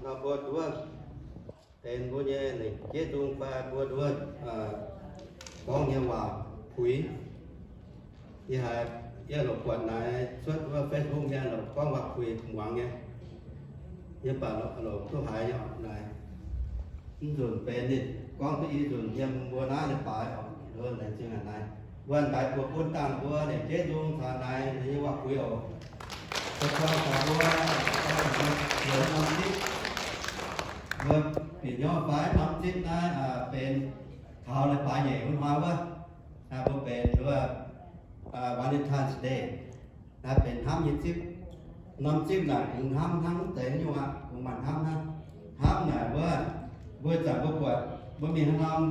Nor mbuo nduov benx mbuo nyei lengc jeiv nzung fai mbuo nduov gorngv nyei waac puix. Yie haiz yie longc buatc naaiv cuotv wuov Facebook mienh longc gorngv waac puix muangx nyei. Yie baac longc duqv haiz nyei naaic. Mv nzunc benx ninh gorngv duqv i nzunc yiem mbuo naaiv leiz-baaix oc, laengz zingh haic naaic. Mbuo naaic buoz bun dangh mbuo lengc jeiv nzung taux naaic nyei waac puix oc. Mbuo, mbuo bieqc hnyouv fai norm zipv naaiv benx taux leiz-baaix nyeic wuov hnoi wuov, mbuo benx wuov Valentine's Day. Naaiv benx hnamv nyei zipv. Norm zipv naaic kungx hnamv hnangv mv zeiz haaix nyungc aqv, kungx maaih hnamv hnangv. Hnamv naaic wuov, mbuo zanc mbuo buatc mbuo mingh haaix norm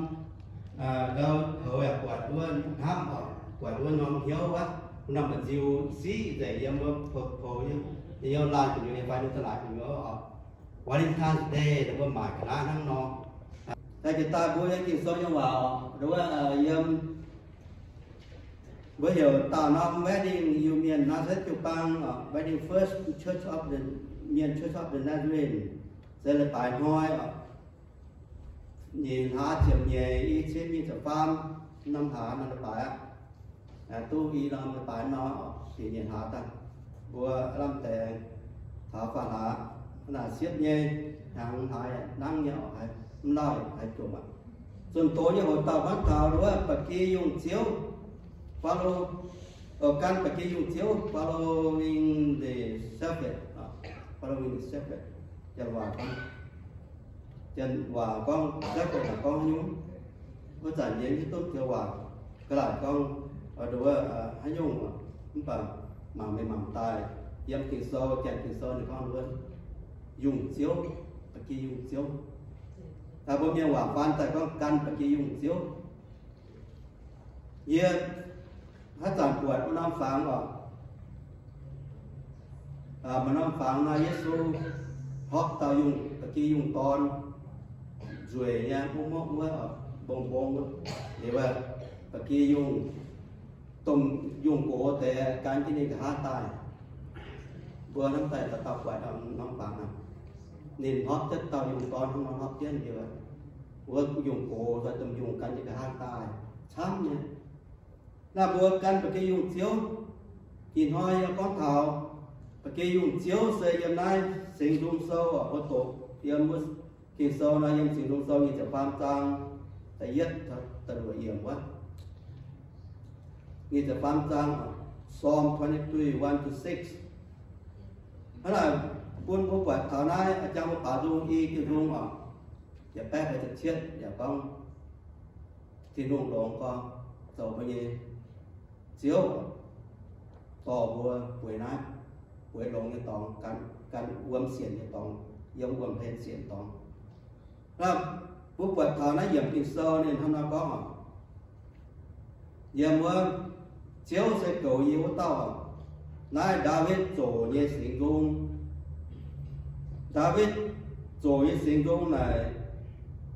ndau-houx yaac buatc wuov hnamv oc, buatc wuov norm hnyouv wuov, norm mba'nziu siqv nzengc yiem wuov poux, poux nyei hnyouv, laanh gu'nyuoz nyei fai nyei za'laaic gu'nyuoz oc. Valentine's Day mbuo maaic ga'naaiv hnangv nor. Daaih jiex daaih mbuo yiem Ging-Sou nyei waac oc, wuov yiem mbuo heuc dauh norm wedding Iu-Mienh Nazareth jiu-baang oc, Wedding First Church of the, Mienh Church of the Nazarene, se leiz-baaix hnoi oc, nyeic hlaax ziepc nyeic, i cin nyic ziepc faam norm hlaax norm leiz-baaix aqv. Duqv i norm leiz-baaix nor, nyeic hlaax daaih, mbuo lamh deix taux faam hlaax, naaic siepv nyei, hnyangx haaix nangv nyei oc, haiz mv lauh haiz jomc aqv. Zunh doz nyei hoc dauh hnangv taux wuov ba'gi yungh ziouv, Faalo, gan ba'gi yungh ziouv, following the shepherd, following the shepherd, janx waac gorngv, janx waac gorngv shepherd naaic gorngv haaix nyungc? Wuov zanc yie mv hiuv duqv janx waac ga'laaic gorngv wuov haaix nyungc, mv baac mangc mengh mangc daaih yiem Ging-Sou, janx Ging-Sou ninh gorngv wuov yungh ziouv, ba'gi yungh ziouv. Mbuo mienh waac faan daaih gorngv gan ba'gi yungh ziouv. Yie haaix zanc buatc wuov norm fangx oc, maaih norm fangx nor Yesu hopv dauh yungh, ba'gi yungh dorn, nzueic nyei, mv mokv wuov, mbong mbong wuov, liuz ba'gi yungh, domh yungh gox deix gan jienv ninh nqa'haav daaih. Mbuo hnamv daaih dauh dauh buatc norm fangx aqv. Ninh hopv jienv dauh yungh dorn hnangv nor hopv jienv liuz, wuov yungh gox fai domh yungh gan jienv nqa'haav daaih camv nyei. Naaiv mbuo gan ba'gi yungh ziouv, ih hnoi yie gorngv taux ba'gi yungh ziouv se yiem naaiv Singx Nzung Sou oc, mbuo doqc yiem wuov Ging-Sou nor, yiem Singx Nzung Sou nyic ziepc faam zaang da'yietv da'luoqc yiemc wuov. Nyic ziepc faam zaang, Psalm twenty-three, one to six. Hnangv naaic bun mbuo buatc taux naaiv, jangx mbuo baaux nzung i Ging-Sou oc, yietc baeqv ziepc cietv yaac gorngv Tin-Hungh longx gorngv zoux mbuo nyei Ziouv, dorh mbuo bueix naaiv, bueix longx nyei dorngx, gan, gan wuom sienc nyei dorngx, yiem wuom-hlen sienc dorngx. Naaiv mbuo buatc taux naaiv yiemc Ging-Sou ninh hnangv naaiv gorngv oc, yiem wuov, Ziouv se goux yie wuov dauh. Naaiv Ndaawitv zoqc nyei singx nzung. Ndaawitv zoqc nyei singx nzung naaic,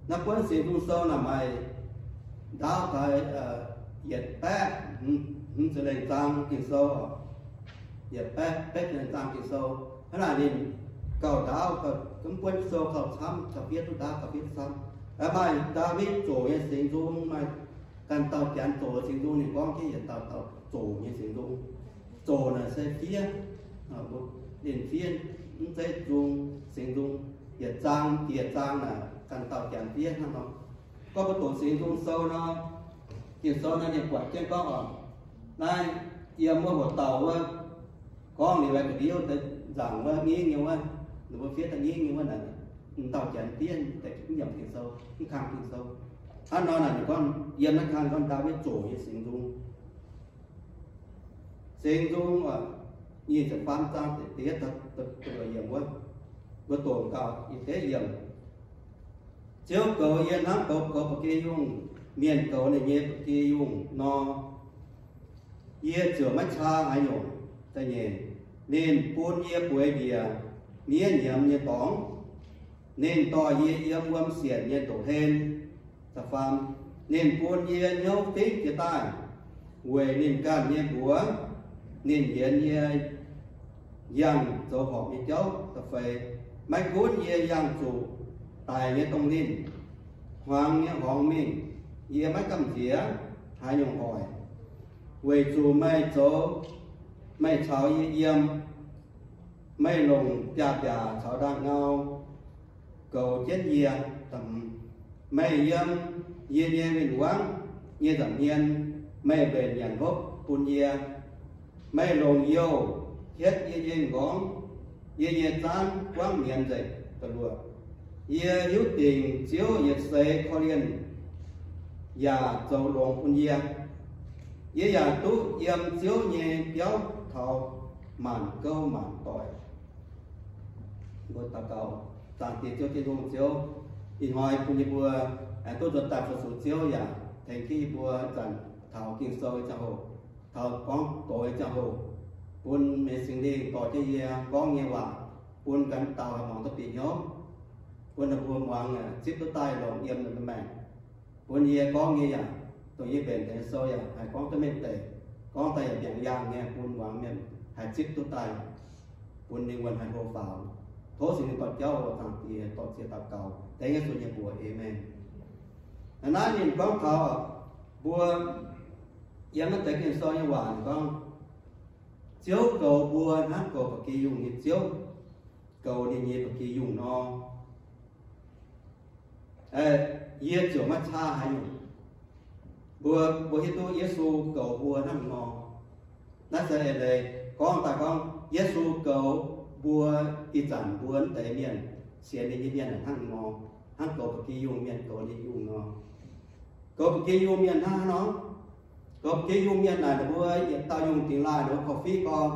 naaiv buonv Singx Nzung Sou naaic maaih ndaauv taux yietc baeqv hmz ziepc lengh zaang Ging-Sou, yietc baeqv betv lengh zaang Ging-Sou. Hnangv naaic ninh gauh ndaauv, mv buonv sou gauh camv, gauh fiev duqv ndaauv, gauh fiev duqv camv. Maaih Ndaawitv zoqc nyei singx nzung, maaih ganh dauh Janx zoqc singx nzung, ninh gorngv jienv yietc dauh dauh zoqc nyei singx nzung. Zoqc naaic se fiev, ninh fiev mv zeiz nzung, singx nzung, yietc zaang jiex zaang naaic ganh dauh Janx fiev hnangv nor. Gorngv mbuo doqc singx nzung sou nor, Ging-Sou naaiv ninh buatc jienv gorngv oc, naaiv yiem wuov hoc dauh wuov, gorngv liuz ga'ndiev deix nzaangc wuov, ngingv nyei wuov, ninh mbuo fiev daaih ngingv nyei wuov naaic, dauh Janx fiev deix mv yiemc Ging-Sou, mv kang Ging-Sou. Hnangv nor naaic ninh gorngv yiem naaiv kang gorngv Ndaawitv zoqc nyei singx nzung. Singx nzung nyic ziepc faam zaang da'yietv yiemc wuov, mbuo doqc gauh yietc deix yiemc. Ziouv goux yie hnangv goux, goux ba'gi yungh mienh goux ninh nyei ba'gi yungh nor, yie ziouc maiv caa haaix nyungc. Da'nyeic, ninh bun yie bueix njiec miev nyiemz nyei dorngx. Ninh dorh yie yiem wuom sienc nyei ndoqc hlen. Da'faam, ninh bun yie hnyouv fingv jiez daaih weic ninh ganh nyei mbuox. Ninh yienz yie yangh zoux horpc nyei jauv. Da'feix, Maiv gunv yie yangh zuqc daic nyei dongh ninh, hmuangx nyei horngz mingh, yie maiv gamh nziex haaix nyungc hoic, weic zuqc meih zoux, meih caux yie yiem. Meih longc biaav-mbiaac caux ndaangh ngau goux jienv yie. Meih yiem yie nyei win-wangv nyei nza'hmien, meih mbenc nyanc hopv bun yie. Meih longc youh hietv yie nyei m'nqorngv, yie nyei zaanv buangv mienz nzengc da'luoqc. Yie hiuv dingc Ziouv yietc seix korv-lienh yaac zoux longx bun yie. Yie yaac duqv yiem Ziouv nyei biauv taux maanc gouv maanc doic. Mbuo daux gaux. Zaangc Diex Ziouv Tin-Hungh, Ziouv, ih hnoi bun yie mbuo duqv nzuonx daaih fu-sux Ziouv yaac tengx jienv yie mbuo ih zanc taux Ging-Sou nyei ziangh hoc, taux gorngv doz nyei ziangh hoc, bun meih Singx Lingh dorh jienv yie gorngv nyei waac bun ganh dauh haih muangx duqv bieqc hnyouv, bun ninh mbuo muangx zipv duqv daaih longc yiem ninh mbuo maengc. Bun yie gorngv nyei yaac dongh yie mbenc deix sou yaac haih gorngv duqv mengh deix, gorngv daaih yaac mbiaangx yaangh nyei, bun muangx mienh haih zipv duqv daaih, bun ninh wuonh haih hlo faaux. Tov Singx Lingh dorh jauv oc. Zaangc Diex, dorh ziex daux gaux dengv Yesu nyei mbuox. Aamen. Naaiv naaiv ninh gorngv taux mbuo yiem naaiv deix Ging-Sou nyei waac ninh gorngv, Ziouv goux mbuo hnangv goux ba'gi yungh nyei ziouv goux ninh nyei ba'gi yungh nor. Yie ziouc maiv caa haaix nyungc. Mbuo, mbuo hiuv duqv Yesu goux mbuo hnangv nor. Naaiv se eix leiz gorngv daaih gorngv Yesu goux mbuo ih zanc mbuo mv deix mienh, sienx ninh nyei mienh hnangv nor, hnangv goux ba'gi yungh mienh goux ninh yungh nor. Goux ba'gi yungh mienh hnangv nor. Goux ba'gi yungh mienh naaic ninh mbuo yietc dauh yungh dingx laaih ninh mbuo korv-fiqv gorx,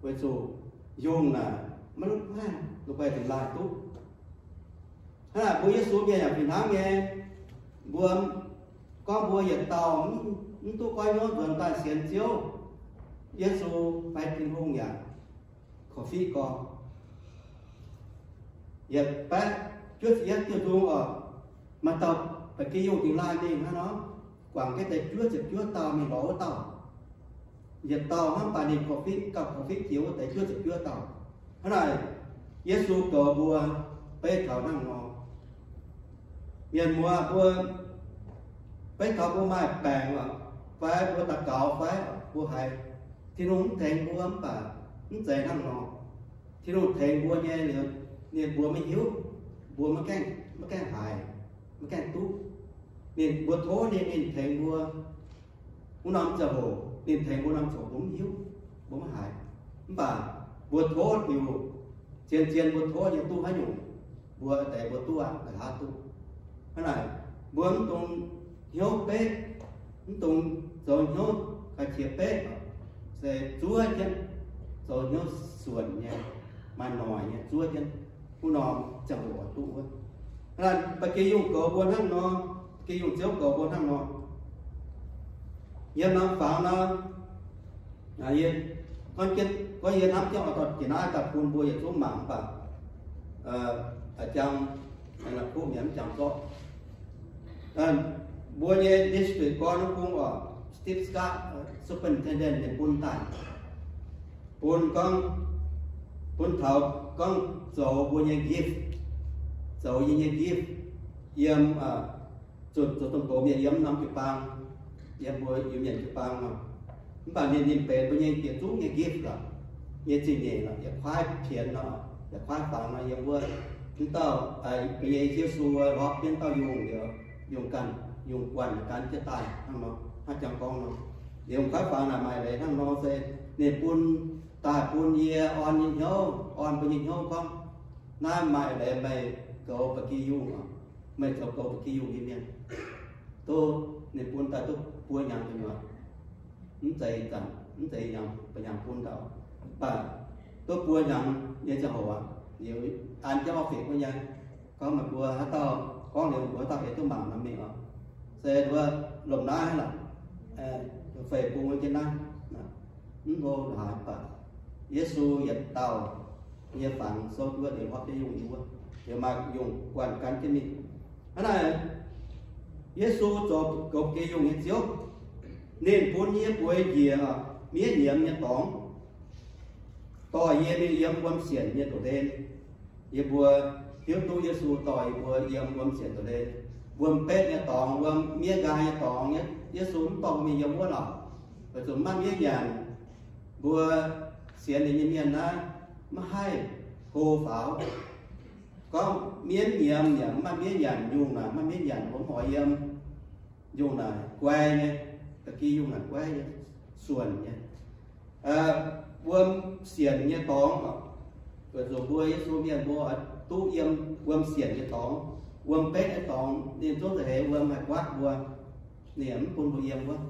weic zuqc yungh naaic maiv lutv haaix, lungh beiv dingx laaih duqv. Hnangv naaic mbuo Yesu mienh yaac fih hnangv nyei. Mbuo gorngv mbuo yietc dauh mv duqv goiv hnyouv nzuonx daaih sienx Ziouv, Yesu fai Tin-Hungh yaac korv-fiqv gorx. Yietc baeqv juov ziepc yietv diuh nzung oc, maaih dauh ba'gi yungh dingx laaih mingh hnangv nor, guangc jienv deix juov ziepc juov dauh mingh lorz wuov dauh. Yietc dauh hnangv baac ninh korv-fiqv, gauh korv-fiqv jiex wuov deix juov ziepc juov dauh. Hnangv naaic, Yesu goux mbuo beiv taux hnangv nor. Mienh muoz mbuo, beiv taux mbuo maaih baengc fai mbuo daux gaux fai mbuo haiz Tin-Hungh mv tengx mbuo mv baac mv zeiz hnangv nor. Tin-Hungh tengx mbuo nyei liuz, ninh mbuo maiv hiuv, mbuo maiv gaengh, maiv gaengh haiz, maiv gaengh duqv. Ninh mbuo tov ninh, ninh tengx mbuo wuov norm ziangh hoc, ninh tengx mbuo norm ziangh hoc mbuo mv hiuv, mbuo maiv haiz. Mv baac mbuo tov liuz, zien-zien mbuo tov nyei duqv haaix nyungc, mbuo deix mbuo duqv aqv, nqa'haav duqv. Hnangv naaic, mbuo mv dungx hnyouv beqv, mv dungx zoux hnyouv ga'qiex beqv, se zuov jienv, zoux hnyouv suonc nyei, maaih noic nyei, zuov jienv, wuov norm ziangh hoc duqv wuov. Hnangv naaic, ba'gi yungh goux mbuo hnangv nor, ba'gi yungh ziouv goux mbuo hnangv nor. Yiem norm fangx nor, yie, gorngv yie hnamv jienv oix dorh jiex naaiv daaih bun mbuo yietc zungv mangc mv baac jang, kuv mi'aqv, mv jangx zorqv. Mbuo nyei district gorn wuov bung oc, Steve Scott, superintendent ninh bun daaih, bun gorngv, bun taux gorngv zoux mbuo nyei gift, zoux yie nyei gift, yiem zuqc zoux domh gox mienh yiem norm jiu-baang, yiem mbuo Iu-Mienh jiu-baang nor. Mv baac ninh, ninh benx mbuo nyei yietc zungv nyei gift lorqc, nyei zingh nyeic lorqc, yietc kuaaiv pienx nor, yietc kuaaiv fangx nor, yiem wuov, mv dauh, mbuo nyei Yesu horpc jienv dauh yungh liuz, yungh ganh, yungh guanh gan jienv daaih hnangv nor, hnangv jangx gorngv nor. Liuz kuaaiv fangx naaic maaih leiz hnangv nor se ninh bun daaih bun yie orn nyei hnyouv, orn mbuo nyei hnyouv gorngv, naaiv maaih leiz meih goux ba'gi yungh oc, meih zoux goux ba'gi yungh nyei mienh. Duqv ninh bun daaih duqv buo hnyangx gu'nyuoz, mv zeiz zanc, mv zeiz hnyangx, buo hnyangx bun daaih, mv baac duqv buo hnyangx nyei ziangh hoc aqv. Liuz an jienv office wuov nyei, gorngv meih mbuo haaix dauh gorngv liuz mbuo haaix dauh eix duqv mangc nor mingh oc. Se mbuo lomh naaiv lorqc, Facebook wuov jienv naaiv, mv hlo haaix baac Yesu yietc dauh nyei fangx souv wuov liuz horpc jienv yungh wuov, liuz maaih yungh guanh gan jienv mingh. Hnangv naaic, Yesu zoux goux ba'gi yungh nyei Ziouv. Ninh bun yie bueix njiec miev nyiemz nyei dorngx, dorh yie mingh yiem wuom sienc nyei ndoqc hlen. Yie mbuo hiuv duqv Yesu dorh yie mbuo yiem wuom sienx doz-leiz, wuom betv nyei dorngx, wuom miev nqaai nyei dorngx, Yesu mv dorh mbuo mingh yiem wuov lorqc. Weic zuqc maiv maaih miev nyanc, mbuo sienx ninh nyei mienh naaiv maiv haih hlo faaux. Gorngv miev nyiemz yaac maiv maaih miev nyanc, yungh naaic maiv maaih miev nyanc, mbuo mv oix yiem. Yungh naaic guai nyei, da'gi yungh naaic guai nyei, suonc nyei. Wuom sienc nyei dorngx, weic zuqc mbuo Yesu mienh mbuo duqv yiem wuom sienc nyei dorngx, wuom betv nyei dorngx, ninh zungv za'eix wuom haih guaatv mbuo. Ninh mv bun mbuo yiem wuov.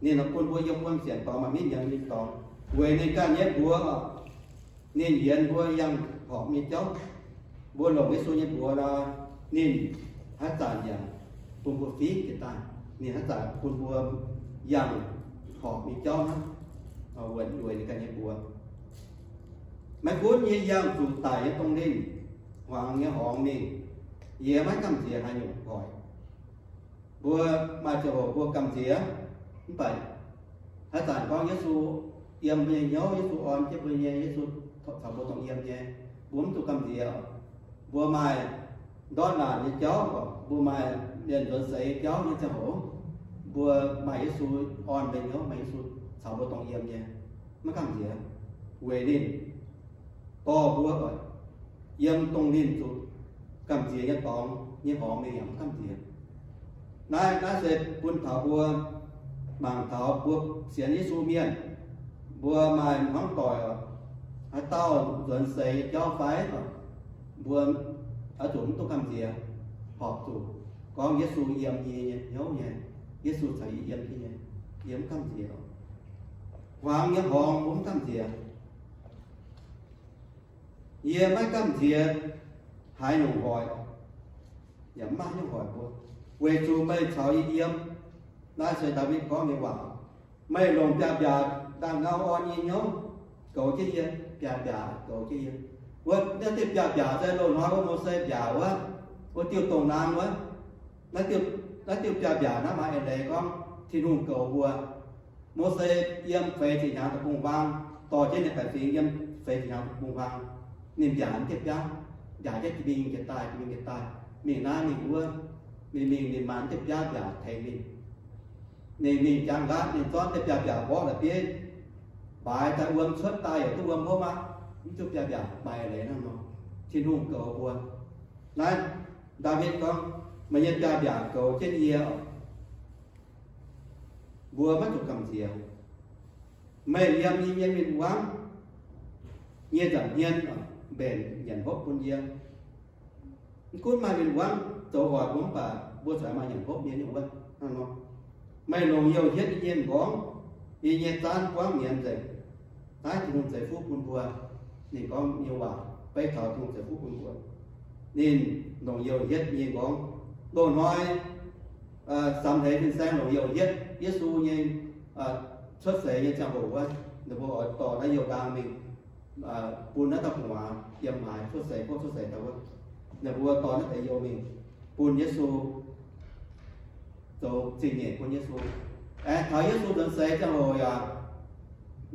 Ninh bun mbuo yiem wuom sienc dorngx, maaih miev nyanc nyei dorngx, weic ninh ganh nyei mbuox, ninh yienx mbuo yangh horpc nyei jauv. Mbuo longc Yesu nyei mbuox nor, ninh haaix zanc yaac bun mbuo fingx jiez daaih. Ninh haaix zanc bun mbuo yangh horpc nyei jauv hnangv, weic ninh ganh nyei mbuox. Maiv gunv yie yangh zuqc daic nyei dongh ninh hmuangx nyei horngz mingh, yie maiv gamh nziex haaix nyungc hoic. Mbuo maaih ziangh hoc mbuo gamh nziex, mv baac haaix zanc gorngv Yesu yiem mbuo nyei hnyouv, Yesu orn jienv mbuo nyei, Yesu caux mbuo dongh yiem nyei, mbuo mv zuqc gamh nziex. Mbuo maaih ndortv naanc nyei jauv, mbuo maaih mienh nzuonx seix nyei jauv nyei ziangh hoc, mbuo maaih Yesu orn mbuo nyei hnyouv, maaih Yesu caux mbuo dongh yiem nyei, maiv gamh nziex. Weic ninh dorh mbuo oix yiem dongh ninh zuqc gamh nziex nyei dorngx nyei horngz mingh yaac mv gamh nziex. Naaiv, naaiv se bun taux mbuo mangc taux mbuo sienx Yesu mienh, mbuo maaih hmuangv doic, haaix dauh nzuonx seix nyei jauv fai, mbuo oix zuqc mv duqv gamh nziex, horpc zuqc gorngv Yesu yiem yie nyei hnyouv nyei, Yesu caux yie yiem jienv nyei, yie mv gamh nziex. Hmuangx nyei horngz mbuo mv gamh nziex. Yie maiv gamh nziex haaix nyungc hoic, yaac mv maaih nyungc hoic mbuo, weic zuqc meih caux yie yiem. Naaiv se Ndaawitv gorngv nyei waac. Meih longc biaav-mbiaac ndaangh ngau orn yie hnyouv, goux jienv yie, biaav-mbiaac goux jienv yie. Wuov, naaiv diuh biaav-mbiaac se loz-hnoi wuov Mose mbiaac wuov, wuov diuh dongh naang wuov. Naaiv diuh, naaiv diuh biaav-mbiaac naaiv maaih eix leiz gorngv Tin-Hungh goux mbuo. Mose yiem feix ziepc hnyangx deic-bung-huaang, dorh jienv ninh baeqc fingx yiem feix ziepc hnyangx deic-bung-huaang. Ninh mbiaac jienv biaav, mbiaac jienv jiex mingh jiex daaih, jiex mingh jiex daaih, mingh naaiv mingh wuov, mingh mingh ninh maan jienv biaav mbiaac tengx ninh. Ninh mingh jaang nqaatv, ninh zorqv diuh biaav-mbiaac mborqv la'bieiv, mbaaix daaih wuom cuotv daaih yaac duqv wuom hopv aqv. Mv diuh biaav-mbiaac maaih eix leiz hnangv nor, Tin-Hungh goux mbuo. Naaiv Ndaawitv gorngv, meih nyei biaav-mbiaac goux jienv yie oc. Mbuo maiv zuqc gamh nziex. Meih yiem yie nyei win-wangv nyei nza'hmien mbenc nyanc hopv bun yie. Mv gunv maaih win-wangv zoux hoic mbuo mv baac mbuo zuqc maaih nyanc hopv nyei nyungc wuov hnangv nor. Meih longc youh hietv yie nyei m'nqorngv, yie nyei zaanv buangv mienz nzengc. Naaiv Tin-Hungh ceix fuqv bun mbuo. Ninh gorngv nyei waac beiv taux Tin-Hungh ceix fuqv bun mbuo. Ninh longc youh hietv yie nyei m'nqorngv. Loz-hnoi samx hleix fin-saeng longc youh hietv Yesu nyei cuotv seix nyei ziangh hoc wuov, ninh mbuo oix dorh naaiv youh ndaang mingh bun naaiv dauh gu'nguaaz yiem haaix cuotv seix, gorngv cuotv seix daaih wuov, ninh mbuo dorh naaiv deix youh mingh bun Yesu, zoux zingh nyeic bun Yesu. Aengx taux Yesu nzuonx seix ziangh hoc yaac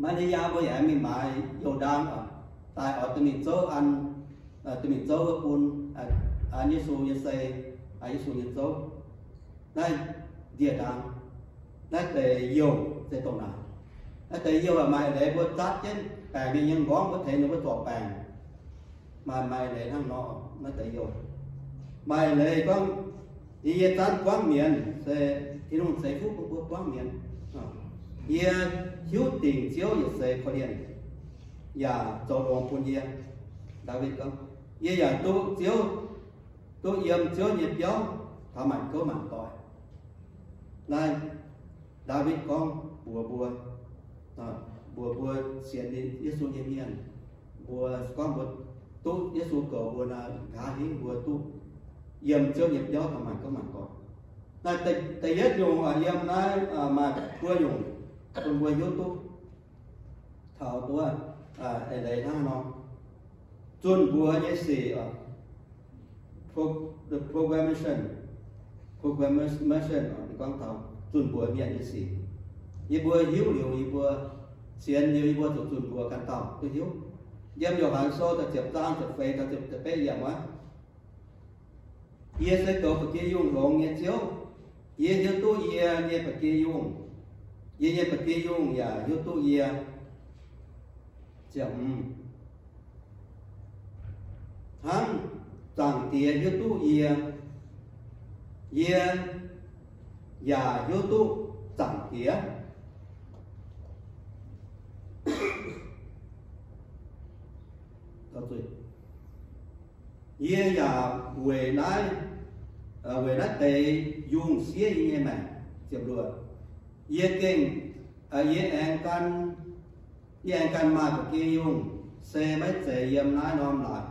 Maa^li^yaa mbuo yaac aengx mingh maaiz youh ndaang daaih oix dorh mingh zouv an, dorh mingh zouv wuov bun an Yesu nyei sei, an Yesu nyei zouv. Naaiv ndie-ndaang, naaiv deix youh se dongh naaic. Naaiv deix youh maaih leiz mbuo zatv jienv baengc mingh nyei m'nqorngv mbuo tengx ninh mbuo zorc baengc. Maaih, maaih leiz hnangv nor naaiv deix youh. Maaih leiz gorngv, yie nyei zaanv buangv mienz se Tin-Hungh ceix fuqv bun mbuo buangv mienz. Yie hiuv dingc Ziouv yietc seix korv-lienh yaac zoux longx bun yie. Ndaawitv gorngv, yie yaac duqv Ziouv, duqv yiem Ziouv nyei biauv taux maanc gouv maanc doic. Naaiv Ndaawitv gorngv mbuox mbuo, mbuox mbuo sienx Yesu nyei mienh, mbuo gorngv mbuo duqv Yesu goux mbuo naaic, nqa'haav hingv mbuo duqv yiem Ziouv nyei biauv taux maanc gouv maanc doic. Naaiv da'yietv nyungc yiem naaiv maaih buo nyungc bun mbuo hiuv duqv taux duqv eix leiz hnangv nor. Zunh mbuox nyei sic, pro-, the proclamation, proclamation, ninh gorngv taux zunh mbuox mienh nyei sic. Yie mbuo hiuv liuz, yie mbuo sienx liuz, yie mbuo zuqc zunh mbuox ganh dauh duqv hiuv. Yiem Yo^han Sou da'ziepc zaang ziepc feix taux ziepc betv yiemc wuov, Yie se goux ba'gi yungh longx nyei Ziouv. Yie hiuv duqv yie nyei ba'gi yungh, yie nyei ba'gi yungh yaac hiuv duqv yie. Ziepc hmz, hnangv Zaangc Diex hiuv duqv yie, yie yaac hiuv duqv Zaangc Diex. Yie yaac weic naaiv, weic naaiv deix yungh siev yie nyei maengc. Ziepc luoqc, yie gengh, yie aengx gan, yie aengx ganh maaih ba'gi yungh, se maiv zeiz yiem naaiv norm laaix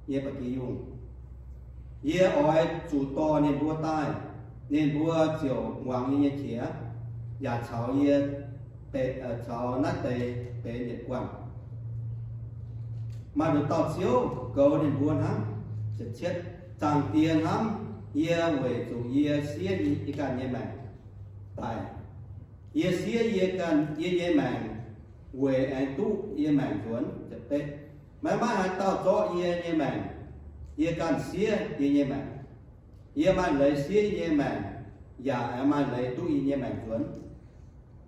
nyei ba'gi yungh. Yie oix zuqc dorh ninh mbuo daaih, ninh mbuo ziouc muangx yie nyei qiex, yaac caux yie, caux naaiv deix benx yietc guanh. Maaih nduqc dauh Ziouv goux ninh mbuo hnangv. Ziepc cietv, Zaangc Diex hnamv yie weic zuqc yie siev yie ganh nyei maengc daic. Yie siev yie ganh yie nyei maengc weic aengx duqv yie maengc nzuonx. Maiv maaih haaix dauh zorqv yie nyei maengc. Yie ganh siev yie nyei maengc. Yie maaih leiz siev yie nyei maengc, yaac aengx maaih leiz duqv yie nyei maengc nzuonx.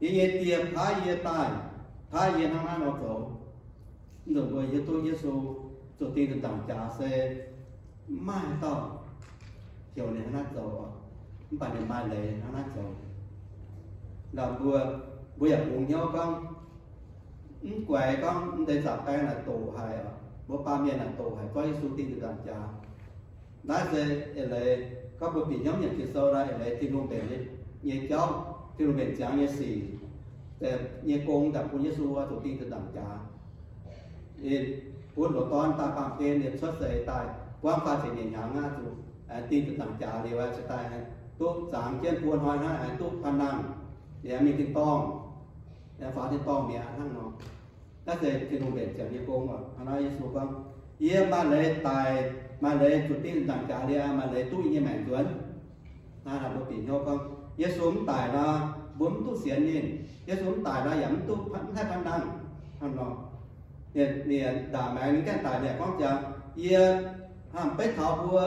Yie nyei Die paaiv yie daaih, paaiv yie hnangv naaiv nor zoux. Mv nzunc mbuo hiuv duqv Yesu zuqc ding nzuonx nzaangc jaax se mv maaih haaix dauh heuc ninh hnangv naaiv zoux, mv baac ninh maaih leiz hnangv naaiv zoux. Mbuo, mbuo yaac bungx hnyouv gorngv, mv guaix gorngv mv deix zaqc baeng naaic doqc haic, mbuo baamh mienh naaic doqc haic zorqv Yesu ding nzuonx nzaangc jaax. Naaiv se eix leiz gorngv mbuo bieqc hnyouv nyanc Ging-Sou naaiv eix leiz Tin-Hungh mbenc nyei jauv, Tin-Hungh mbenc ziangx nyei sic, nyei gong daaih bun Yesu zuqc ding nzuonx nzaangc jaax. Bun ndoqc dorn daaih baamh gen liemh cuotv seix daaih buangv faah ziepc nyeic hnyangx aqv, zuqc ding nzuonx nzaangc jaax liuz aeqv, cingx daaih duqv zangx jienv buo hnoi hnangv, aengx duqv paan nangh, liemh mingh tin-dorngh, faaux tin-dorngh mi'aqv hnangv nor. Naaiv se Tin-Hungh mbenc ziangx nyei gong oc. Hnangv naaiv Yesu gorngv, Yie maaih leiz daic, maaih leiz zuqc ding nzuonx nzaangc jaax liuz, maaih leiz duqv yie nyei maengc nzuonx. Naaiv mbuo bieqc hnyouv gorngv, Yesu mv daic nor, mbuo mv duqv sienx ninh. Yesu mv daic nor, yaac mv duqv, mv haih paan nangh. Hnangv nor, ninh ndaangc maengx ninh gaengh daic, ninh gorngv ziangx, Yie hnamv beiv taux mbuo,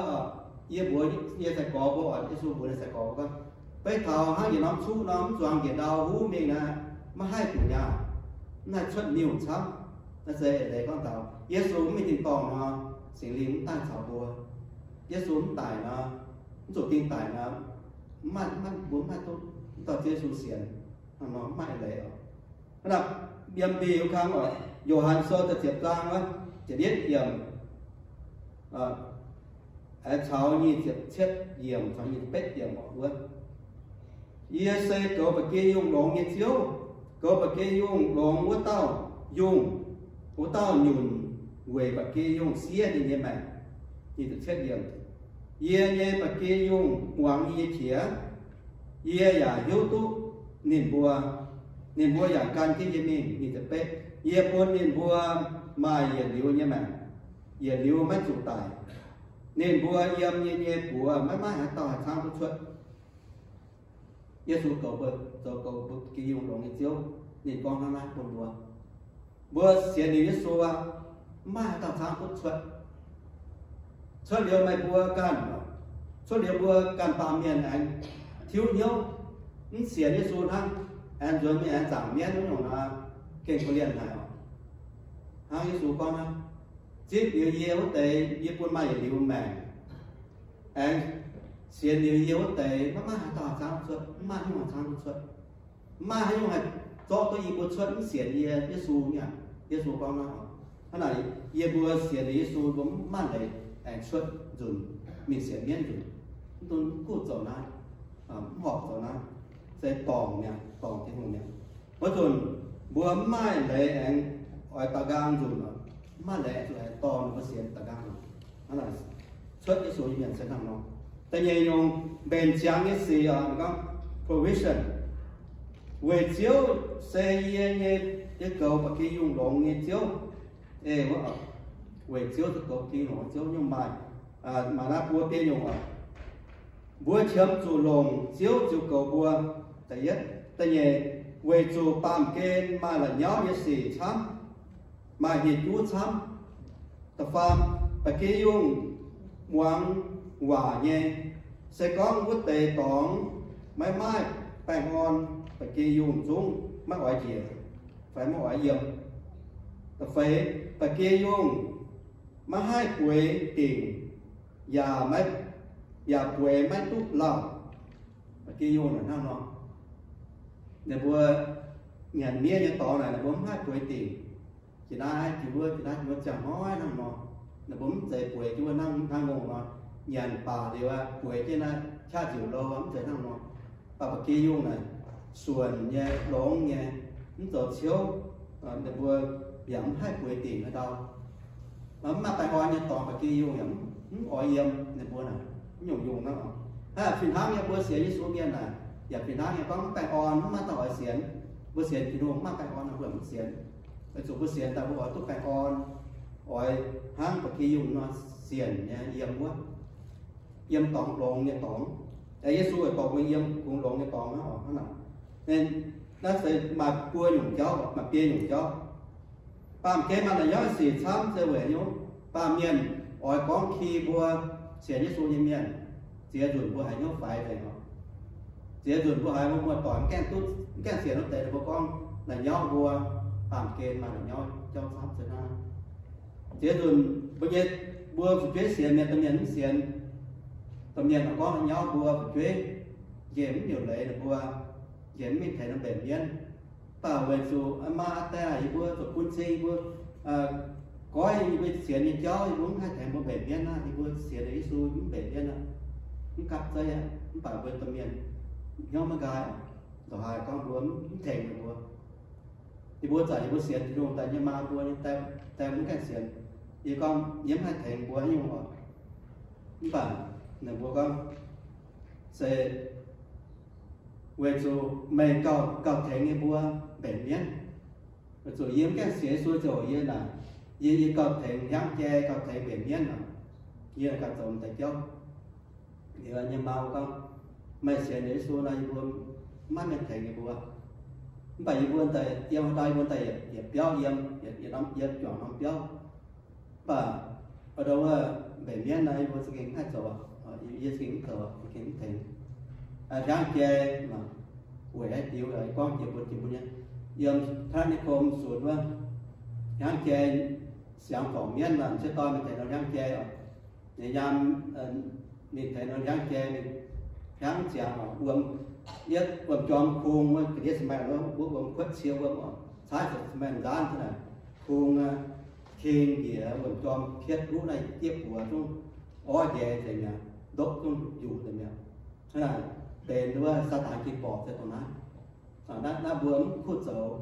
yie mbuox nyei sai-gorx mbuo oc, Yesu mbuox ninh sai-gorx gorngv, Beiv taux hnangv yietc norm cuqv nor, mv zuangx njiec ndau huv mingh naaic, maiv haih guqc nyaah, mv haih cuotv niuh camv. Naaiv se eix leiz gorngv taux Yesu mv mingh tin-dorngh nor, Singx Lingh mv daaih caux mbuo. Yesu mv daic nor, mv zuqc ding daic nor, mv maaih, mbuo mv maaih duqv, mv dauh Ziouv Yesu sienx. Hnangv nor mv maaih eix leiz oc. Hnangv naaic, yiem mbiv kang oc, Yo^han Sou da'ziepc zaang wuov, ziepc yietv yiemc, aengx caux nyic ziepc cietv yiemc caux nyic ziepc betv yiemc oc wuov, Yie se goux ba'gi yungh longx nyei Ziouv. Goux ba'gi yungh longx wuov dauh yungh, wuov dauh nyunc weic ba'gi yungh siev ninh nyei maengc. Nyic ziepc cietv yiemc, Yie nyei ba'gi yungh muangx yie nyei qiex. Yie yaac hiuv duqv ninh mbuo, ninh mbuo yaac gan jienv yie mingh. Nyic ziepc betv, Yie bun ninh mbuo maaih yietc liuz nyei maengc, yietc liuz maiv zuqc daic. Ninh mbuo yiem yie nyei buoz maiv maaih haaix dauh haih caangv duqv cuotv. Yesu goux mbuo, zoux goux mbuo ba'gi yungh longx nyei Ziouv. Ninh gorngv hnangv naaiv bun mbuo. Mbuo sienx liuz Yesu aqv, mv maaih haaix dauh caangv duqv cuotv. Cuotv liuz meih mbuo ganh, cuotv liuz mbuo ganh baamh mienh aengx tiuv hnyouv, mv sienx Yesu hnangv, aengx nzuonx mingh aengx zaangc mienv wuov nyungc nor, gengh korv-lienh haic oc. Hnangv Yesu gorngv hnangv, Zipv liuz yie wuov deix, yie bun maaih yietc liuz maengc. Aengx sienx liuz yie wuov deix, maiv maaih haaix dauh caangv duqv cuotv, mv maaih haaix nyungc caangv duqv cuotv. Mv maaih haaix nyungc haih zorqv duqv yie mbuo cuotv mv sienx yie, Yesu mi'aqv. Yesu gorngv hnangv. Hnangv naaic, yie mbuo sienx liuz Yesu, mbuo mv maaih leiz aengx cuotv nzunc mingh sienx mienv nzunc. Mv dungx kuv zoux naaiv, mv horpc zoux naaiv, se dorngc mi'aqv, dorngc Tin-Hungh mi'aqv. Wuov nzunc mbuo mv maaih leiz aengx oix daux nqaang nzunc, mv maaih leiz aengx zuqc aengx dorh ninh mbuo sienx daux nqaang nzunc. Hnangv naaic, cuotv Yesu nyei mienh se hnangv nor. Da'nyeic nyungc, mbenc ziangx nyei sic oc, ninh gorngv provision. Weic Ziouv se yie nyei, yie goux ba'gi yungh longx nyei Ziouv. Ei, weic Ziouv se goux ba'gi yungh longx nyei Ziouv nyungc maaih, maaih naaiv buo biei nyungc oc. Mbuo qiemx zuqc longc Ziouv ziux goux mbuo. Da'yietv, da'nyeic, weic zuqc baamh gen maaih la'nyauv nyei sic camv. maaih hieh juv camv. Da'faam, ba'gi yungh muangx waac nyei. Se gorngv wuov deix dorngx maiv maaih baengh orn, ba'gi yungh zungv maiv oix njiec fai maiv oix yiem. Da'feix, ba'gi yungh maiv haih bueix dingc, yaac maiv, yaac bueix maiv duqv lauh. Ba'gi yungh naaic hnangv nor, ninh mbuo nyanc miev nyei dorngx naaic ninh mbuo mv haih bueix dingc. Jiex naaiv jiex wuov, jiex naaiv jiex wuov ziangh hnoi hnangv nor, ninh mbuo mv zeiz bueix jienv wuov hnangv, hnangv ngongh nor, nyanc baac liuz aqv, bueix jienv naaiv qaqv nziouc lou aqv, mv zeiz hnangv nor. Ba'gi yungh naaic suonc nyei, longx nyei, mv zoux ciouv, ninh mbuo yaac mv haih bueix dingc haaix ndau. Mv maaih baengh orn nyei dorngx ba'gi yungh yaac mv oix yiem ninh mbuo naaic, mv nyungc-nyungc hnangv. Hnangv fih hnangv nyei mbuo sienx Yesu mienh naaic, yaac fih hnangv nyei gorngv mv baengh orn, mv maaih dauh oix sienx. Mbuo sienx Tin-Hungh mv maaih baengh orn, mbuo mv sienx. Weic zuqc mbuo sienx daaih mbuo oix duqv baengh orn, oix hnangv ba'gi yungh nor sienc nyei yiem wuov, yiem dorngx longx nyei dorngx. Aengx Yesu weic dorh mbuo yiem kungx longx nyei dorngx hnangv oc, hnangv naaic. Naaiv se maaih buo nyungc jauv, maaih biei nyungc jauv. Baamh gen maaih la'nyauv sic camv se weic haaix nyungc? Baamh mienh oix gorngv ki mbuo sienx Yesu nyei mienh, ziex nzunc mbuo haiz hnyouv faix nzengc oc. Ziex nzunc mbuo haiz mbuo muoz-doic mv gaengh duqv, mv gaengh sienx wuov deix, ninh mbuo gorngv la'nyauv mbuo. Baamh gen maaih la'nyauv jauv camv se naaiv. Ziex nzunc mbuo nyei, mbuo fu'jueiv sienx mienh, domh mienh mv sienx, domh mienh oix gorngv la'nyauv mbuo fu'jueiv, nqemh mv nyungc leiz ninh mbuo, nqemh mv mingh tengx ninh mbuo mbenc mienv. Mv baac weic zuqc aa maa aa die yie mbuo zuqc bun cing yie mbuo, goiv yie mbuo sienx nyei jauv, yie mbuo mv haih tengx mbuo mbenc mienv aqv. Yie mbuo sienx Yesu mv mbenc mienv aqv, mv gapv zeiv aqv. Mv baac mbuo domh mienh hnyouv maiv nqaai, ndongc haaix gorngv mbuo mv tengx ninh mbuo. Yie mbuo zanc yie mbuo sienx Tin-Hungh daaih nyei maa mbuo nyei die, die mbuo mv gaengh sienx. Yie gorngv yie mv haih tengx mbuo haaix nyungc oc. Mv baac ninh mbuo gorngv se weic zuqc meih gauh, gauh tengx yie mbuo mbenc mienv. Weic zuqc yie mv gaengh sienx Yesu ziouc yie naaic, yie, yie gauh tengx hnyangx-jai, gauh tengx mbenc mienv oc. Yie gauh zoux deix jauv. Liuz nyei maa gorngv, meih sienx Yesu nor, yie mbuo maiv mienh tengx yie mbuo. Mv baac yie mbuo daaih yiem haaix dauh, yie mbuo daaih yietc biauv yiem, yietc norm, yiem juangc norm biauv. Mv baac aa ndau wuov mbenc mienv nor, yie mbuo za'gengh mv haih zoux aqv. Yie za'gengh mv zoux, za'gengh mv tengx. Hnyangx-jai, weic haaix diuc, gorngv jiex mbuo, jiex mbuo nyei, yiem Taiv Ni Kom sunx wuov, hnyangx-jai siangx forngc mienv, m'sieqv dorn mingh tengx nor hnyangx-jai oc. Ninh nyaam mingh tengx nor hnyangx-jai, hnyangx ziangx oc, wuom, yietv wuom-jorm kung wuov, ga'ndiev cement wuov, wuov wuom kuotv cie wuom oc, caaiv ciment nzaanv naaic, kung aqv, king njiec wuom-jorm pietv luqv naaiv, diev buoz zungv orv njaix nzengc mi'aqv, ndopv zungv njuqc nzengc mi'aqv. Hnangv naaic benx wuov Saadaan ging-borqc se dongh naaiv. Naaiv, naaiv mbuo mv kuv zoux.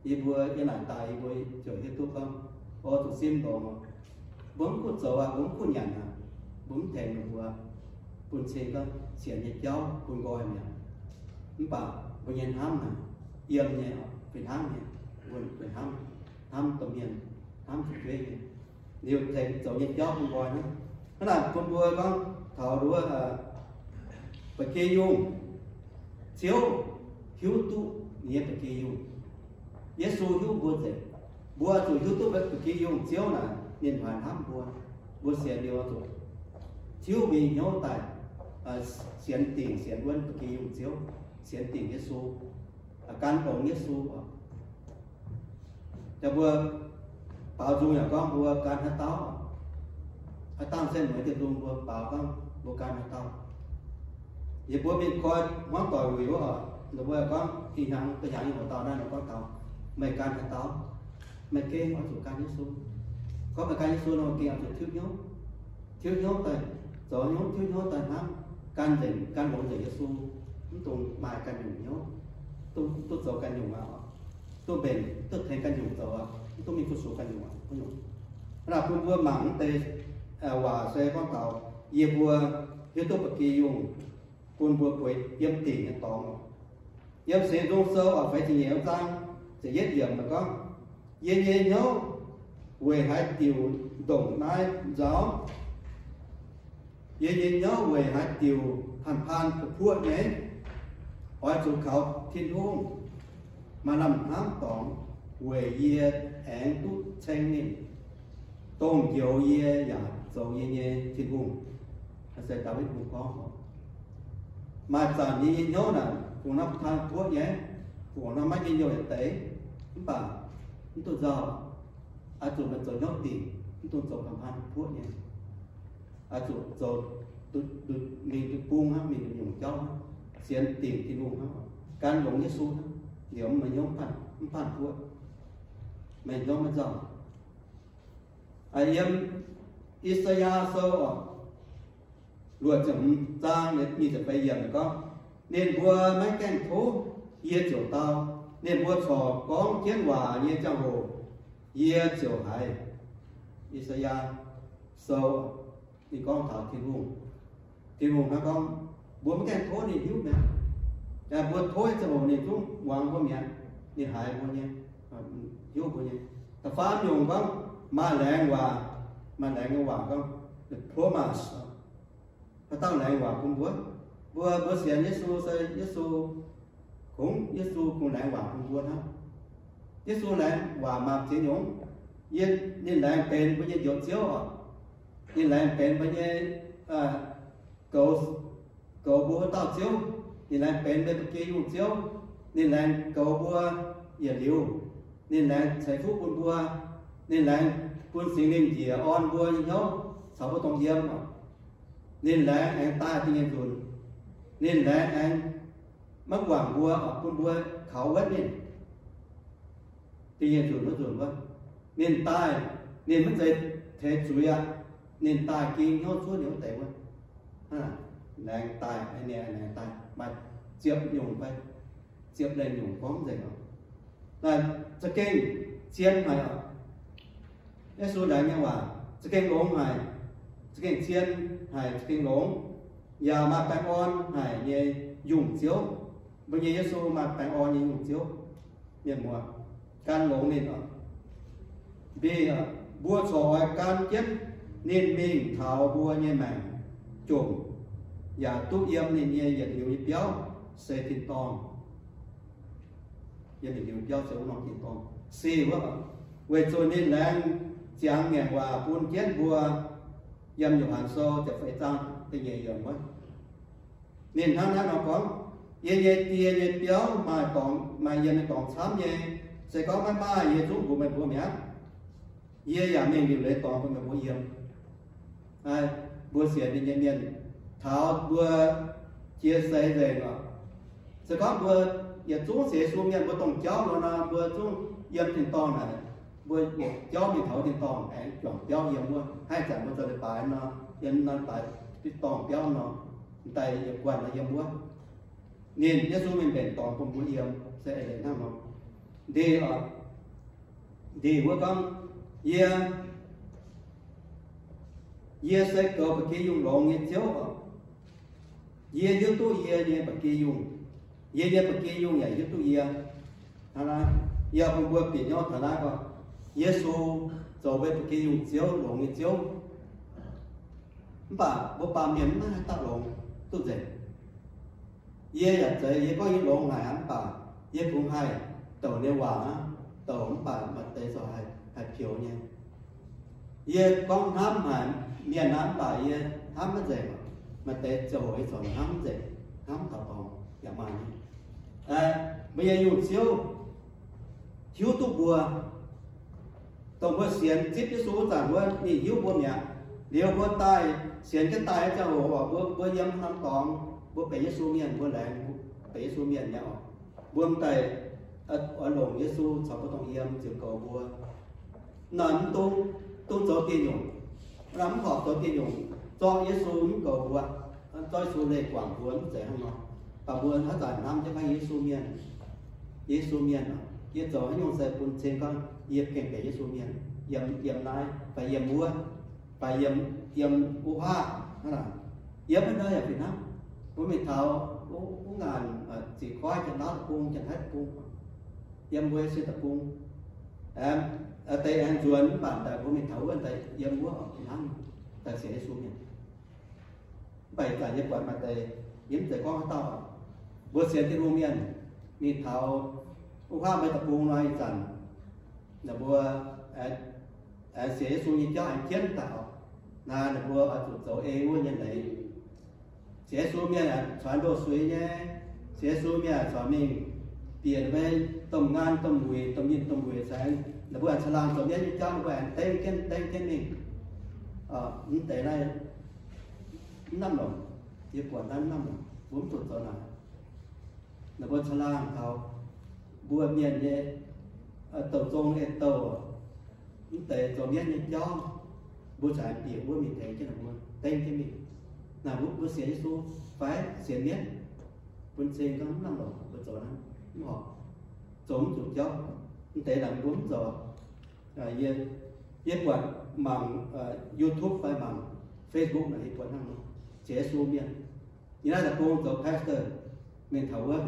Yie mbuo yiem naaic daaih yie mbuo ziouc hiuv duqv gorngv, o, zuqc simv longx. Mbuo mv kuv zoux aqv, mbuo mv kuv nyanc aqv, mbuo mv tengx ninh mbuo, bun cing gorngv sienx nyei jauv bun nqoi mi'aqv. Mv baac mbuo nyei hnamv naaic, yiem nyei, fih hnangv nyei, mbuo fih hnangv, hnamv domh mienh, hnamv fu'jueiv nyei. Liuz tengx zoux nyei jauv bun nqoi hnangv. Hnangv naaic bun mbuo gorngv taux wuov ba'gi yungh, Ziouv hiuv duqv ninh nyei ba'gi yungh. Yesu hiuv mbuo nzengc. Mbuo zuqc hiuv duqv ba'gi yungh Ziouv naaic ninh haaix hnamv mbuo. Mbuo sienx liuz zuqc tiuv mbuo nyei hnyouv daaih sienx dingc, sienx wuonv ba'gi yungh Ziouv, sienx dingc Yesu, gan longx Yesu oc. Yaac mbuo baaux nzung yaac gorngv mbuo gan haaix dauh, haaix dauh se mueiz dieh nzung mbuo baaux gorngv mbuo gan haaix dauh. Yie mbuo mingh koi hmuangv doic wuic wuov oc, ninh mbuo gorngv ih hnyangx, ih hnyangx nyei hoc dauh naaiv nor gorngv taux, meih gan haaix dauh? Meih gengh oix zuqc gan Yesu. Gorngv meih gan Yesu nor, meih gengh oix zuqc tiuv hnyouv, tiuv hnyouv daaih, zoux hnyouv, tiuv hnyouv daaih hnamv, gan nzengc, gan longx nzengc Yesu, mv dungx maaih ganh nyungc hnyouv, duqv, duqv zoux ganh nyungc aqv. Duqv mbenc, duqv tengx ganh nyungc zoux aqv, mv dungx mingh fu-sux ganh nyungc aqv. Hnangv naaic bun mbuo mangc deix waac se gorngv taux yie mbuo hiuv duqv ba'gi yungh bun mbuo bueix yiem dingc nyei dorngx. Yiem Singx Nzung Sou feix ziepc nyeic zaang ziepc yietv yiemc gorngv, yie nyei hnyouv weic haaix diuc ndongc naaiv nzauh? Yie nyei hnyouv weic haaix diuc paan-paan puoqv-puoqv nyei? Oix zuqc kaux Tin-Hungh maaih lamh hnamv dorngx weic yie aengx duqv ceng ninh, dongh njoux yie yaac zoux yie nyei Tin-Hungh. Se Ndaawitv Hungh gorngv. Maaih zanc yie nyei hnyouv naaic, fungc nor kaan puoqv nyei, fungc nor maiv njien-youh yietc deix, mv baac mv duqv nzauh, oix zuqc meih zoux hnyouv dingc, mv dungx zoux kaan puoqv nyei. Oix zuqc zoux mingh duqv bung hnangv, mingh duqv nyungc jauv hnangv, sienx dingc Tin-Hungh hnangv, gan longx Yesu hnangv, liuz meih hnyouv mv baac puoqv, meih hnyouv maiv nzauh. Yiem I^saa^yaa Sou luoqc ziepc hmz zaang nyic ziepc feix yiemc gorngv, ninh mbuo maiv gaengh tov, yie ziouc dau. Ninh mbuo corc gorngv jienv waac nyei ziangh hoc, yie ziouc haiz. I^saa^yaa Sou, ninh gorngv taux Tin-Hungh. Tin-Hungh hnangv gorngv, mbuo maiv gaengh tov ninh hiuv mi'aqv. Mbuo tov nyei ziangh hoc ninh zungv muangx mbuo mi'aqv. Ninh haiz mbuo nyei, hiuv mbuo nyei. Da'faam nyungc gorngv, maaih laengz waac, maaih laengz nyei waac gorngv, the promise. Haaix dauh laengz waac bun mbuo? Mbuo, mbuo sienx Yesu se Yesu, kungx Yesu kungx laengz waac bun mbuo hnangv. Yesu laengz waac maaih ziex nyungc. Yie, ninh laengz benx mbuo nyei Njoux Ziouv oc. Ninh laengz benx mbuo nyei goux, goux mbuo wuov dauh Ziouv. Ninh laengz benx mbuo nyei ba'gi yungh Ziouv. Ninh laengz goux mbuo yietc liuz. Ninh laengz ceix fuqv bun mbuo. Ninh laengz bun Singx Lingh njiec orn mbuo nyei hnyouv caux mbuo dongh yiem. Ninh laengz aengx daaih dingh nyei nzunc. Ninh laengz aengx maiv guangc mbuo, bun mbuo kaux wuonv ninh. Dingh nyei nzunc wuov nzunc wuov, ninh daaih, ninh maiv zeiz teix zuiz aqv. Ninh daaih ging hnyouv zuov ninh wuov deix wuov. Laengz daaih, laengz daaih maaih ziepc nyungc fai ziepc lengh nyungc gorngv nzengc oc. Za'gengh zien haic oc. Yesu laengz nyei waac za'gengh longx haic, za'gengh zien haic, za'gengh longx, yaac maaih baengh orn haic nyei yungh Ziouv. Mbuo nyei Yesu maaih baengh orn nyei yungh Ziouv. Mienh muoz, gan longx ninh oc. Mbuo corc oix gan jienv ninh mingh taux mbuo nyei maengc jomc, yaac duqv yiem ninh nyei yietc liuz nyei biauv se tin-dorngh. Yiem yietc liuz biauv se wuov norm tin-dorngh. Sic wuov, weic zuqc ninh laengz ziangx ngaengc waac bun jienv mbuo. Yiem Yo^han Sou ziepc feix zaang da'nyeic yiemc wuov, ninh hnangv naaiv nor gorngv, Yie nyei Die nyei biauv maaih dorngx, maaih yiem nyei dorngx camv nyei. Se gorngv maiv maaih, yie zungv mbuox meih mbuo mi'aqv. Yie yaac mingh liuc leiz dorngx bun meih mbuo yiem. Mbuo sienx ninh nyei mienh, taux mbuo jiex seix nzengc oc, se gorngv mbuo yietc zungv sienx Yesu mienh, mbuo dongh jauv nor, mbuo zungv yiem tin-dorngh naaic, mbuo yietc jauv mingh taux tin-dorngh aengx juangc biauv yiem wuov. Haih zanc mbuo zoux leiz-baaix nor, yiem nor leiz-baaix tin-dorngh biauv nor, m'daaih yietc guanh nor yiem wuov. Ninh Yesu mingh mbenc dorngx bun mbuo yiem, se eix leiz hnangv nor. Ndeic oc, ndeic wuov gorngv, Yie, yie se goux ba'gi yungh longx nyei Ziouv oc. Yie hiuv duqv yie nyei ba'gi yungh, yie nyei ba'gi yungh yaac hiuv duqv yie. Hnangv naaiv, yie bun mbuo bieqc hnyouv taux naaiv gorngv, Yesu zoux mbuo ba'gi yungh Ziouv, longx nyei Ziouv. Mv baac mbuo baamh mienh mv haih daaih longx duqv nzengc. Yie yaac zeiz yie gorngv yie longx haic aqv, mv baac yie kungx haih douc ninh waac aqv. Douc mv baac maaih deix corc haih pioux nyei. Yie gorngv hnamv haic mienh aqv, mv baac yie hnamv maiv nzengc. Maaih deix ziangh hoc yie corc hnamv maiv nzengc, hnamv taux dorngx yaac maaih nyei. Mbuo nyei yungh Ziouv hiuv duqv mbuo. Dongh mbuo sienx zipv Yesu wuov zanc wuov, ninh hiuv mbuo mi'aqv. Liuz mbuo daaih sienx jienv daaih nyei ziangh hoc, mbuo, mbuo yiem norm dorngx, mbuo benx Yesu mienh, mbuo laengz benx Yesu mienh nyei oc. Mbuo m'daaih oix longc Yesu caux mbuo dongh yiem ziouc goux mbuo. Naaiv mv dungx, dungx zoux dieh nyungc. Naaiv mv horpc zoux dieh nyungc, zorqv Yesu mv goux mbuo, zorqv Yesu leih guangc mbuo mv zeiz hnangv nor. Baac mbuo haaix zanc hnamv jienv gorngv Yesu mienh, Yesu mienh, yie zoux haaix nyungc se bun cing gorngv yie gengh benx Yesu mienh, yiem, yiem naaiv fai yiem wuov, fai yiem, yiem wuov huaav hnangv naaic. Yiem wuov naaiv yaac fih hnangv. Mbuo mingh taux wuov ngaanc ziqc koiv Janx-Laauv deic-bung, Janx-Taiv deic-bung, yiem mbuo sin deic-bung, deix aengx nzuonx mv baac daaih mbuo mingh taux wuov daaih yiem wuov fih hnangv, daaih sienx Yesu mienh. Mv baac ih zanc yie buatc maaih deix, yie mv zeiz gorngv haaix dauh, mbuo sienx Tin-Hungh mienh mingh taux wuov huaav mbuo deic-bung nor ih zanc, Ninh mbuo aengx sienx Yesu nyei jauv aengx jienv daaih oc. Naaiv ninh mbuo oix zuqc zoux ei wuov nyei leiz. Sienx Yesu mienh aengx corc ndoh suiz nyei. Sienx Yesu mienh aengx corc mingh bieqc mbuo domh ngaan domh wuic, domh yinh domh wuic caux ninh mbuo aengx caangh laangh zoux mienv nyei jauv, ninh mbuo aengx dengv jienv, dengv jienv mingh. Mv deix naaiv mv lamh longc, yie buatc naaiv mv lamh longc, mbuo mv zuqc zoux naaic. Ninh mbuo caangh laangh taux mbuo mienh nyei douc zong ei douh, mv deix zoux mienv nyei jauv, mbuo corc bieqc wuov mingh tengx jienv ninh mbuo, dengv jienv mingh. Naaic mbuo, mbuo sienx Yesu fai sienx mienv? Bun cing gorngv mv lamh longc mbuo zoux naaiv, mv horpc, zoux mv zuqc jauv. Mv deix naaic mbuo mv zoux. Yie, yie buatc mangc YouTube fai mangc Facebook naaic, yie buatc hnangv nor, sienx Yesu mienh, yie naaiv deic-bung zoux pastor mingh taux wuov,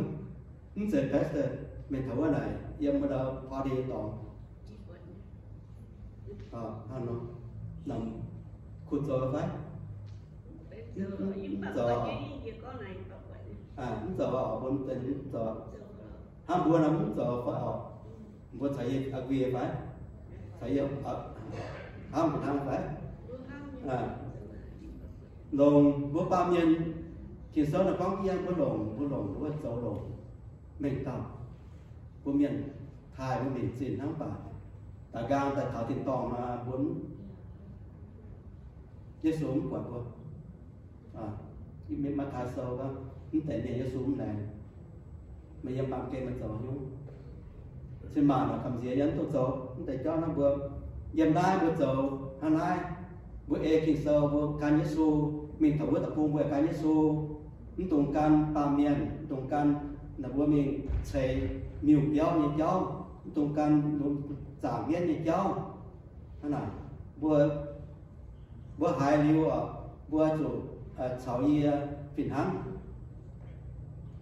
mv zeiz pastor mingh taux wuov naaic yiem wuov ndau party dorngx, hnangv nor, kuh zoux fai? Mv zoux, mv zoux oc, mbuo mv zoux. Hnangv mbuo nor mv zoux fai oc? Mbuo caux yie agree fai? Caux yie hnamv hnangv fai? Longc mbuo baamh mienh Ging-Sou naaic gorngv yie mbuo longc, mbuo longc, mbuo zoux longc mengh dauh. Mbuo mienh taaih mbuo mingh zinh hnangv baac daaih nqaang daaih taux tin-dorngh nor, mbuo Yesu mv buatc mbuo. Maiv taaih sou gorngv mv deix mienh Yesu mv laengz. Meih yiem baamh gen meih zoux haaix nyungc? Cin-maanc naaic gamh nziex yiem mv duqv zoux mv deix jauv naaiv mbuo. Yiem naaiv mbuo zoux hnangv naaiv, mbuo ei Ging-Sou, mbuo gan Yesu, mingh taux wuov deic-bung mbuo gan Yesu. Mv dungx gan baamh mienh, mv dungx gan naaic mbuo mingh ceix miuc-biauv nyei jauv, mv dungx gan zaangc mienv nyei jauv. Hnangv naaic, mbuo, mbuo haiz liuz oc, mbuo zuqc caux yie fih hnangv.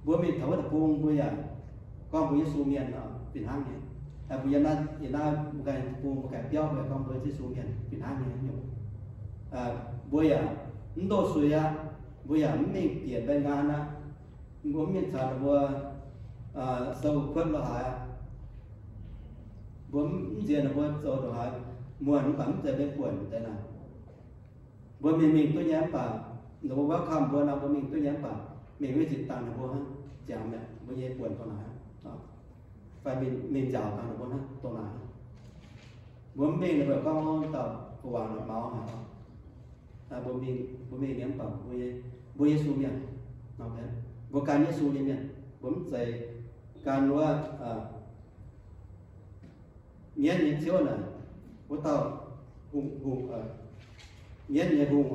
Mbuo mingh taux wuov deic-bung mbuo yaac gorngv mbuo Yesu mienh fih hnangv nyei. Mbuo yiem naaiv, yiem naaiv mbuo ganh deic-bung mbuo ganh biauv mbuo yaac gorngv mbuo Yesu mienh fih hnangv nyei nyungc. Mbuo yaac mv ndoh suiz aqv. Mbuo yaac mv mingh bieqc mbaengx ngaan aqv. Mbuo mv mingh caux ninh mbuo sou kuotv lorz haaix aqv. Mbuo mv nziex ninh mbuo zoux ndongc haaix muonc mv baac mv zeiz mbuo buonc deix naaic. Mbuo mingh mingh duqv nyei mv baac, ninh mbuo welcome mbuo nor, mbuo mingh duqv nyei mv baac mingh wuov zinh dangh ninh mbuo hnangv ziangx mi'aqv, mbuo nyei buonc dongh naaic, fai mingh nziaauc dangh ninh mbuo hnangv dongh naaic. Mbuo mv mingh ninh mbuo gorngv dauh gu'wuangc la'mauz haic. Mbuo mingh, mbuo mingh nyei mv baac mbuo Yesu mienh, mbuo gan Yesu nyei mienh, mbuo mv zeiz gan wuov mienv nyei ziouv naaic, wuov dauh hungh, hungh, mienv nyei hungh,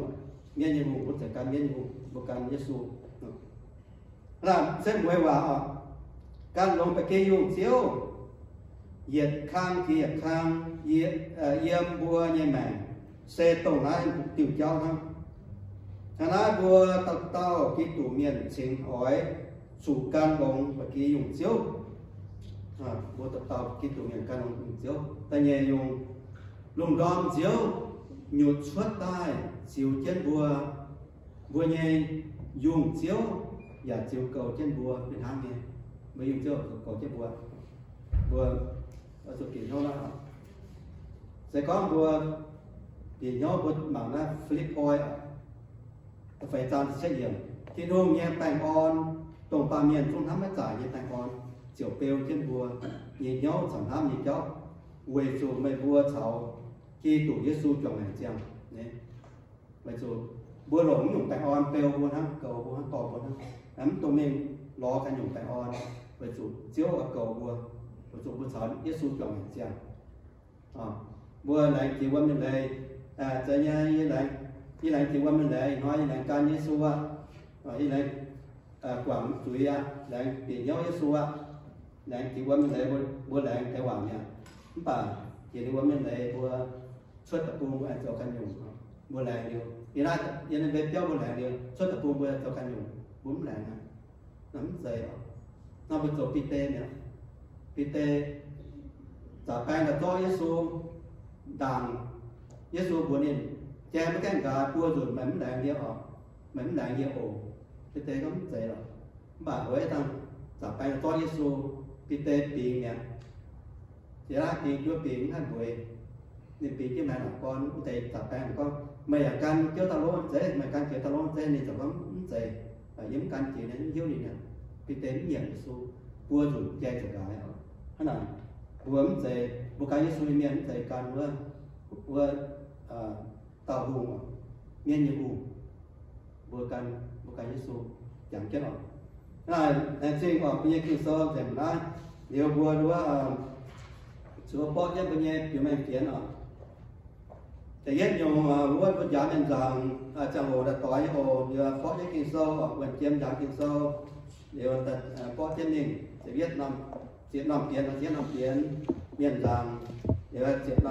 mienv nyei hungh, mbuo zeiz gan mienv nyei hungh, mbuo gan Yesu. Hnangv naaic se mueiz waac oc. Gan longx ba'gi yungh Ziouv, yietc kang jiex yietc kang, yiem mbuo nyei maengc se dongh naaiv diuh jauv hnangv. Hnangv naaiv mbuo dauh dauh Giduc mienh cingx oix zuqc gan longx ba'gi yungh Ziouv. Mbuo dauh dauh Giduc mienh gan longx yungh Ziouv. Da'nyeic nyungc, lungh ndorm Ziouv nyutc cuotv daaih ziux jienv mbuo. Mbuo nyei yungh Ziouv yaac ziux goux jienv mbuo fih hnangv nyei. Mbuo yungh Ziouv goux jienv mbuo. Mbuo zuqc bieqc hnyouv naaiv. Se gorngv mbuo bieqc hnyouv mbuo mangc naaiv Fi^lipv^poi da'feix zaang da'cietv yiemc, Tin-Hungh nyei baengh orn, dongh baamh mienh zungv hnamv maiv zaaic nyei baengh orn, ziouc beu jienv mbuo nyei hnyouv caux hnamv nyei jauv, weic zuqc meih mbuo caux Giduc Yesu juangc maengc ziangh. Weic zuqc mbuo longc mv nyungc baengh orn beu mbuo hnangv, goux mbuo hnangv, dorh mbuo hnangv. Mv dungx mingh lorz ganh nyungc baengh orn, weic zuqc Ziouv oix goux mbuo, weic zuqc mbuo caux Yesu juangc maengc ziangh. Mbuo laengz jiex wuom nyei leiz, zeiz nyei, yie laengz jiex wuom nyei leiz hnoi, yie laengz gan Yesu aqv. Yie laengz guangc zuiz aqv, laengz bieqc hnyouv Yesu aqv. Laengz jiex wuom nyei leiz, mbuo laengz deix waac mi'aqv. Mv baac jiex liuz wuom nyei leiz mbuo cuotv deic-bung mbuo aengx zoux ganh nyungc. Mbuo laengz liuz, yie naaiv, yie naaiv mbe biauv mbuo laengz liuz, cuotv deic-bung mbuo zoux ganh nyungc, mbuo mv laengz aqv. Naaiv mv zeiz oc. Naaiv mbuo zoux Bide mi'aqv. Bide zaqc baeng daaih zorqv Yesu ndaangc. Yesu mbuox ninh, Jai maiv gaengh nqaaix buo nzunc meih mv laengz yie oc. Meih mv laengz yie oc. Bide gorngv, Mv zeiz lorqc. Mv baac wuov dangh zaqc baeng daaih zorqv Yesu, Bide bingx mi'aqv. Jiex laav ding juov bingx mv haih mbueix. Ninh bingx jienv maengx la'gorn wuov deix zaqc baengh gorngv, meih yaac gan jiouv dauh lov zeiv, meih gan jiex dauh lov zeiv. Ninh ziouc gorngv, mv zeiz, yie mv gan jiex, mv hiuv ninh. Bide mv nyiemc Yesu, buo nzunc jai ziouc nqaaix oc. Hnangv naaic, mbuo mv zeiz, mbuo gan Yesu nyei mienh mv zeiz gan wuov, wuov dauh hungh, mienv nyei hungh. Mbuo gan, mbuo gan Yesu jangx jienv oc. Naaiv laengz zingh oc, mbuo nyei Ging-Sou nzengc naaiv. Liuz mbuo wuov, zuqc mbuo borqv jienv mbuo nyei biux mengh fienx oc. Da'yietv nyungc, wuov mbuo njaaux mienh nzaangc ziangh hoc daaih doix nyei oc. Liuz borqv jienv Ging-Sou oc, wuonh jiem njaaux Ging-Sou. Liuz borqv jienv mingh ziepc yietv norm, ziepc norm fienx, ziepc norm fienx, mienh nzaangc. Liuz ziepc